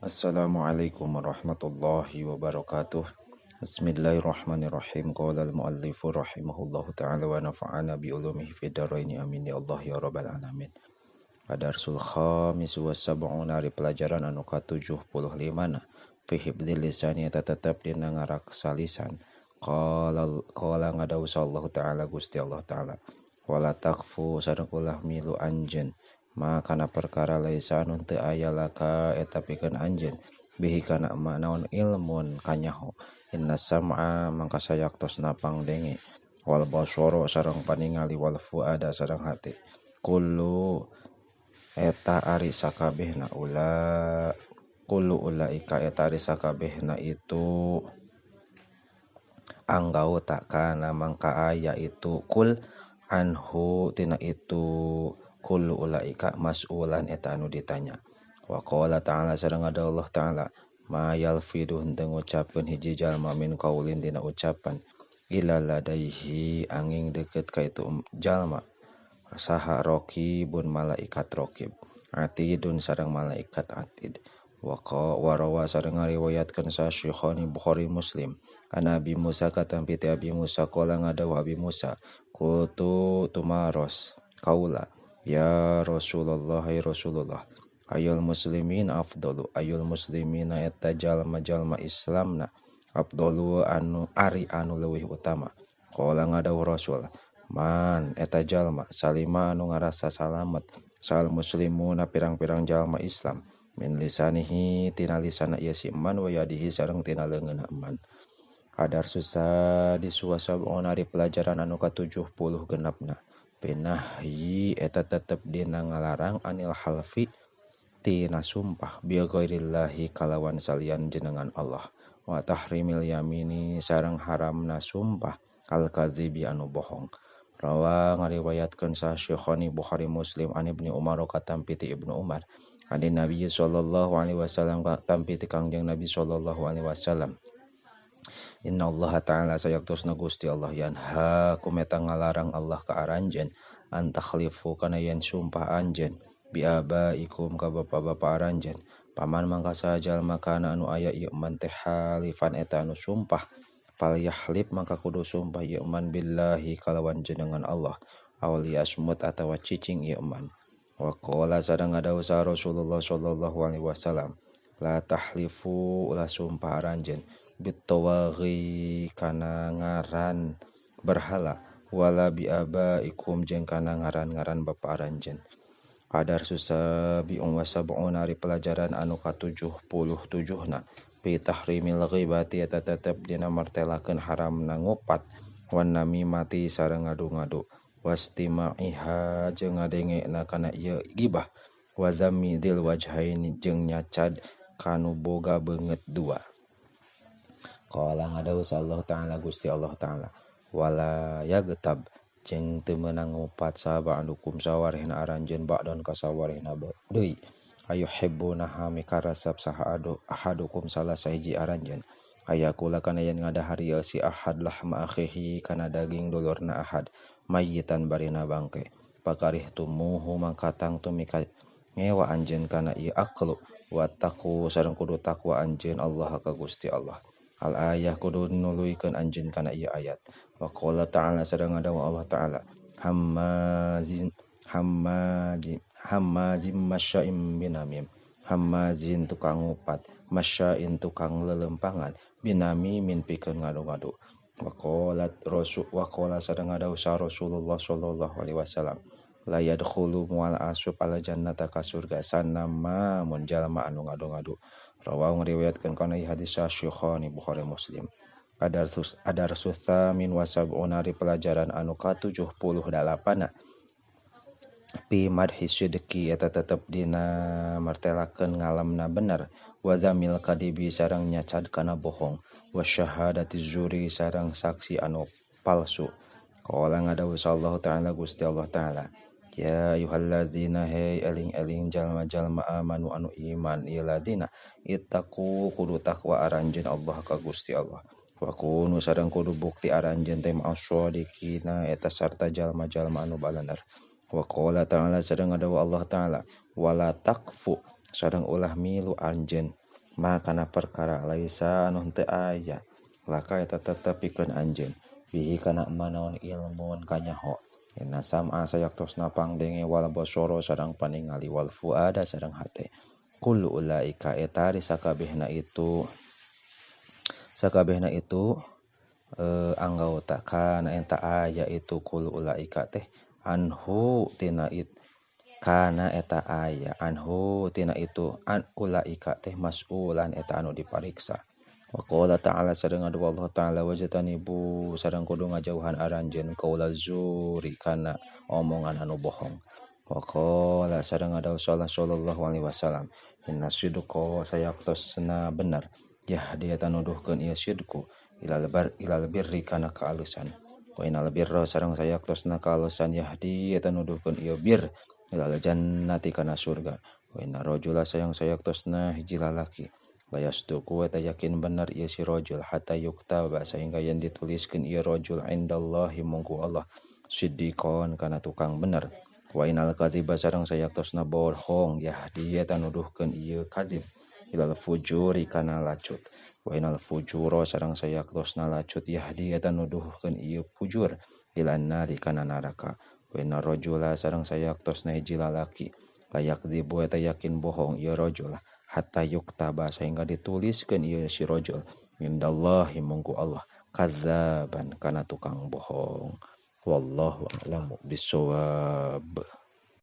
Assalamualaikum warahmatullahi wabarakatuh. Bismillahirrahmanirrahim. Qala al-muallifu rahimahullahu ta'ala wa nafa'ana bi ulumihi fid dharain. Amin ya Allah ya rabbal alamin. Adarsul khamis wa sab'una, ari pelajaran anu ka-75 na. Fi hibdil lisani, eta tetep dina ngaraksa lisan. Qala qala ngadawuh Allah ta'ala Gusti Allah ta'ala. Wala taqfu, sareng ulah milu anjeun ma kana perkara laisa anu teu aya laka eta pikeun anjeun bihi kana ma naon ilmun kanyaho. Inna sam'a, mangka sayaktosna pangdenge, wal basara, sareng paningali, wal fuada, sareng hate, kullu eta ari sakabehna ula kullu ulaika eta ari sakabehna itu anggauta kana mangka aya itu kul anhu tina itu kullu ulaika mas'ulan eta anu ditanya. Wa qala ta'ala, sareng ada Allah ta'ala, ma yalfidu henteu ngucapkeun hiji jalma min qaulin dina ucapan illa ladaihi angin deukeut ka itu jalma saha raqibun malaikat raqib atidun sareng malaikat atid. Wa warawa sareng ngariwayatkeun sa Syekhani Bukhari Muslim an Abi Musa katampi ti Abi Musa qala ngadawuh Abi Musa qultu tumaros kaula ya Rasulullah ya Rasulullah ayul muslimin afdalu ayul muslimina eta jalma-jalma Islamna afdalu anu ari anu leuwih utama. Qala ngadawuh Rasul man eta jalma salima anu ngarasa salamet sal muslimuna pirang-pirang jalma Islam min lisanihi tina lisana ieu si man wa yadihi sareng tina leungeunna man. Adar susah di suasab'un ari pelajaran anu ka-70 genepna. Pinahyi eta tetep dina ngalarang anil halfi tina sumpah bi ghairillahi kalawan salian jenengan Allah wa tahrimil yamini sareng haramna sumpah al kadzibi anu bohong. Rawa ngariwayatkeun sa Syekhani Bukhari Muslim an Ibnu Umar katampi ti Ibnu Umar an Nabi sallallahu alaihi wasallam katampi ti Kangjeng Nabi sallallahu alaihi wasallam. Inna Allah ta'ala sayaktosna Gusti Allah yanha kumeta ngalarang Allah ka aranjeun an takhlifu kana yen sumpah anjeun bi abaikum ka bapa-bapa aranjeun paman mangka sajalma kana anu aya ieu man teh halifan eta anu sumpah fal yahlib mangka kudu sumpah ieu man billahi kalawan jenengan Allah aw liyasmut atawa cicing ieu man. Wa qala sareng ngadawuh Rasulullah sallallahu alaihi wasallam la tahlifu ulah sumpah aranjeun bitawaghi kana ngaran berhala wala biabaikum jeung kana ngaran-ngaran bapa aranjeun. Adar susabi'un wa sab'un ari pelajaran anu ka-77 na fi tahrimil ghibati eta tetep dina martelakeun haramna ngupat wan namimati sareng ngadu-ngadu wastima'iha jeung ngadengena kana ieu gibah wa zammi dzil wajhaini jeung nyacad kanu boga beungeut dua. Qala ngadawuh Allah ta'ala Gusti Allah ta'ala wala yagtab jeung teu meunang ngupat saha anukum sawarehna aranjeun ba'don ka sawarehna deui ayuhibbuna mikarasap saha ahadukum salah sahiji aranjeun ayakula kana yen ngadahar ieu si ahad lahma akhihi kana daging dulurna ahad mayyitan barina bangke pakarih tumuhu mangka tangtu mika ngewa anjeun kana ieu aklu wa taqu sareng kudu takwa anjeun Allah ka Gusti Allah. Al ayah kudu nuluykeun anjeun kana ieu ayat. Wa qala ta'ala sareng ngadawuh Allah ta'ala hammazin hammazim masya'im binamim hammazin tukang ngupat masya'in tukang lelempangan binamimin pikeun ngadu-ngadu. Wa qalat rasul wa qala sareng ngadawuh Rasulullah sallallahu alaihi wasallam la yadkhulu mual asub al jannata ka surga sanama mun jalma anu ngadu-ngadu. Rawahu ngriwayatkeun kana hadis Syekhani Bukhari Muslim. Adarsus tsamin wa sab'una ari pelajaran anu ka-78 na pi madhi sidqi eta tetep dina martelakeun ngalamna bener wa zamil kadibi sareng nyacad kana bohong wa syahadati zuri sareng saksi anu palsu. Qala ngadawuh Allah ta'ala Gusti Allah ta'ala ya ayyuhalladzina hey eling-eling jalma-jalma amanu anu iman ieu ladina ittaqu kudu takwa aranjeun Allah ka Gusti Allah wa kunu sareng kudu bukti aranjeun teh ma'as-shadiqina eta sarta jalma-jalma anu balener. Wa qala ta'ala sareng ngadawuh Allah ta'ala wala taqfu sareng ulah milu anjeun Ma kana perkara laisa anu henteu aya laka eta tetep pikeun anjeun bihi kana manaon ilmun kanyaho. Inna sam'a sayaktosna pangdenge wal basara sareng paningali wal fuada sareng hate kullu ulaika eta ari sakabehna itu anggota kana eta aya itu kullu ulaika teh anhu tina it kana eta aya anhu tina itu an ulaika teh mas'ulan eta anu dipariksa. Wa qala ta'ala sareng adu Allah ta'ala wajtanibu sareng kudu ngajauhan aranjeun kaula zuri kana omongan anu bohong. Wa qala sareng adu sallallahu alaihi wasallam inna sidqa sayaktosna bener yahdi eta nuduhkeun ieu sidqu ilal bar ilal birri kana kaalusan. Wa innal birra sareng sayaktosna kaalusan yahdi eta nuduhkeun ieu bir ilal jannati kana surga. Wa inna rajula sayang sayaktosna hiji lalaki layasduqu eta yakin bener ieu si rajul hatta yuktaba sehingga yen dituliskeun ieu rajul indallahi mungku Allah siddiqon kana tukang bener. Wa innal kadziba sareng sayaktosna bohong yahdi eta nuduhkeun ieu kadzib ilal fujuri kana lacut. Wa innal fujura sareng sayaktosna lacut yahdi eta nuduhkeun ieu fujur ilan nari kana neraka. Wa inna rajula sareng sayaktosna hiji lalaki layakdzibu eta yakin bohong ieu rajul hatta yuktaba sehingga dituliskeun ieu si rajul indallahi mungku Allah kadzaban kana tukang bohong. Wallahu a'lamu bissawab.